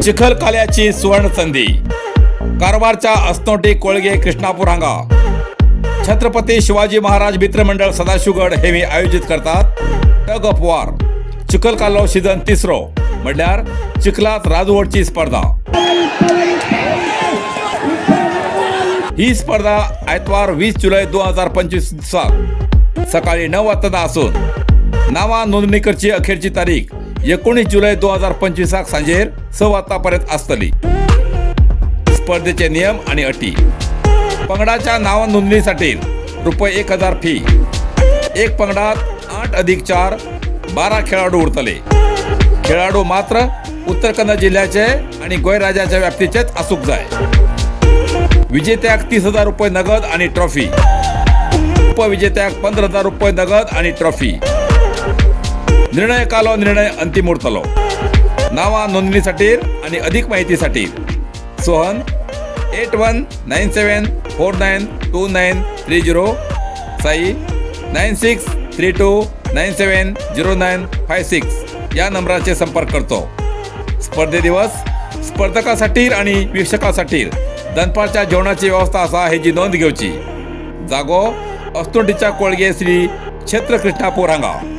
चिखलकाल्याची सुवर्ण संधी कारवारच्या असनोटी कोळगे कृष्णापूर हांगा छत्रपती शिवाजी महाराज मित्रमंडळ सदाशिवगड हे मी आयोजित करतात टग ऑफ वॉर चिखलकालो सीझन तिसरो म्हटल्यार चिखलात राजवटची स्पर्धा. ही स्पर्धा आयतवार 20 जुलै 2025 दिसा सकाळी 9 वाजता असून नावा नोंदणी करची अखेरची तारीख 19 जुलै 2025 सांजेर 6 वाजतापर्यंत आसतली. स्पर्धेचे नियम आणि अटी. पंगडाच्या नाव नोंदणीसाठी रुपये 1000 फी. एक पंगडात 8+4 12 खेळाडू उरतले. खेळाडू मात्र उत्तर कन्नड जिल्ह्याचे आणि गोंय राज्याच्या व्याप्तीचेच आसूंक जाय. विजेत्याक 30,000 रुपये नगद आणि ट्रॉफी, उपविजेत्याक 15,000 रुपये नगद आणि ट्रॉफी. निर्णय कालो निर्णय अंतिम उरतलो. नावा नोंदणीसाठी आणि अधिक माहितीसाठी सोहन 8197492930, साई 9632970956 या नंबराचे संपर्क करतो. स्पर्धे दिवस स्पर्धकासाठी आणि वीक्षकासाठी दनपारच्या जेवणाची व्यवस्था असा हेची नोंद घेवची. जागो अस्तोटीच्या कोळगे श्री क्षेत्र कृष्णापूर हांगा.